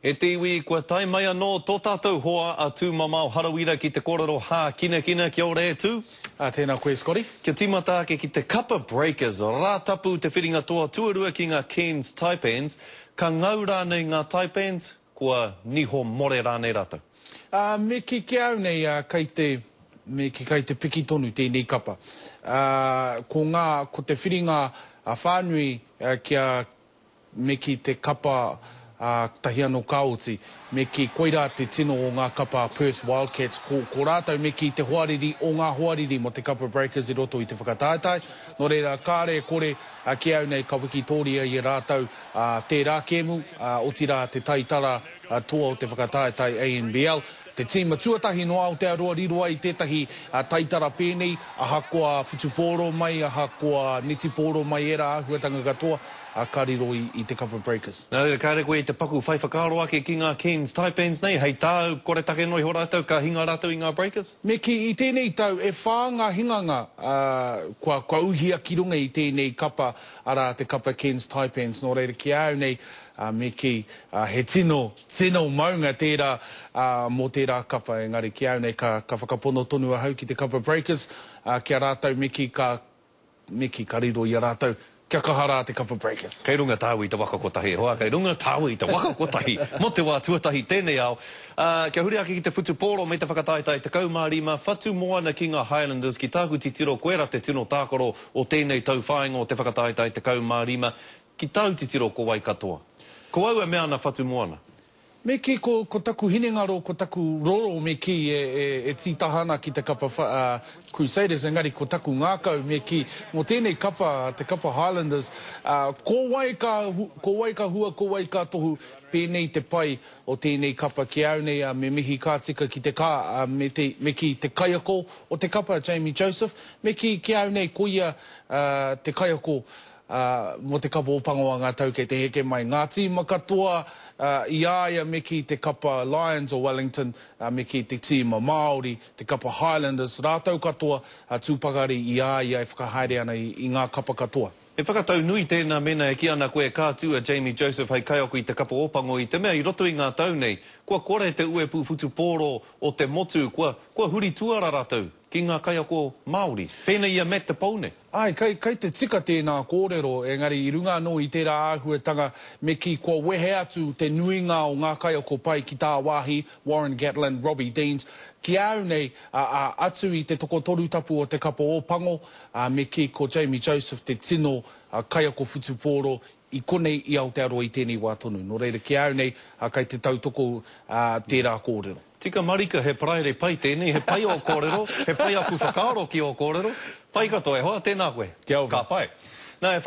E te iwi, kua tae mai anō tō tātou hoa a Tūmamao Harawira ki te kōrero hākinakina. Kia ora e Tū. Ā, tēnā koe Scotty. Kia tīmata ake ki te kapa Breakers, Rātapu te whiringa toa tuarua ki ngā Cairns Taipans. Ka ngau rānei ngā Taipans, kua niho more rānei rātou? Ā, me kī ki a au nei, ā, kei te, me kī kei te piki tonu tēnei kapa. Ā, ko ngā, ko te whiringa whānui kia, Me kī te kapa, ā, tahi anō ka oti. Me kī, koirā te tino o ngā kapa a Perth Wildcats. Ko, ko rātou me kī te hoariri o ngā hoariri mō te kapa Breakers i roto i te whakataetae. Nō reira, kāre e kore, ā, ki au nei ka wikitōria i a rātou, ā, tērā kēmu, ā, otirā te taitara toa o te whakataetae ANBL. Te tīma tuatahi nō Aotearoa riro ai tētahi taitara pēnei, ahakoa whutupōro mai, ahakoa netipōro mai, ērā āhuatanga katoa, ka riro i te kapa Breakers. Nā reira, kāre koe i te paku whai whakaaro ake ki ngā Cairns Taipans nei, hei tāu, koretake noa iho rātou, ka hinga rātou i ngā Breakers? Me kī, i tēnei tau, e whā ngā hinganga kua, kua uhia ki runga i tēnei kapa, arā, te kapa Cairns Taipans, nō reira, ki a au nei, me kī, he tino, Tino maunga tērā mō tērā kapa, engari ki au nei ka whakapono tonu ahau ki te kapa Breakers, ki a rātou me kī ka, me kī ka riro i a rātou, kia kaha rā te kapa Breakers. Kei runga tāua i te waka kotahi e hoa, kei runga tāua i te waka kotahi mō te wā tuatahi tēnei ao. Ā, kia huri ake ki te whutupōro me te whakataetae 15, whatu moana ki ngā Highlanders, ki tāku titiro koirā te tino tākaro o tēnei tauwhāinga o te whakataetae 15, Ki tāu titiro ko wai katoa? Ko au e mea ana Whatumoana. Me kī, ko, ko taku hinengaro, ko taku roro me kī e, e, e tītaha ana ki te kapa wha, uh, Crusaders, engari ko taku ngākau me kī, mō tēnei kapa, te kapa Highlanders, uh, ko wai ka, ko wai ka hua, ko wai ka tohu, pēnei te pai o tēnei kapa ki au nei, uh, me mihi ka tika ki te ka, uh, me te, me kī, te kaiako o te kapa, Jamie Joseph, me kī, ki au nei, ko ia, uh, te kaiako, ā, mō te kapa Ōpango a ngā tau kei te heke mai. Ngā tīma katoa i a ia me kī te kapa Lions o Wellington, me kī te tīma Māori, te kapa Highlanders, rātou katoa tū pakari i a ia e whakahaere ana i ngā kapa katoa. He whakatau nui tēnā mēnā e kī ana koe ka tū a Jamie Joseph hei kaiako i te kapa Ōpango i te mea i roto i ngā tau nei, kua kore te uepū whutupōro o te motu, kua, kua huri tuara rātou ki ngā kaiako Māori, pēnei i a Matt Te Poune. Āe, kei, kei te tika tēnā kōrero, engari i runga anō i tērā āhuatanga, me kī kua wehe atu te nuinga o ngā kaiako pai ki tāwāhi, Warren Gatland, Robbie Deans, ki a au nei, ā, ā, atu i te tokotoru tapu o te kapa Ōpango, ā, me kī ko Jamie Joseph te tino kaiako whutupōro i konei i Aotearoa i tēnei wā tonu. Nō reira, ki a au nei, ā, kei te tautoko, ā, tērā kōrero. Tika marika, he paraire pai tēnei, he pai ō kōrero, he pai aku whakaaro ki ō kōrero. Pai katoa e hoa, tēnā koe. Kia ora. Ka pai. Nā, e whai.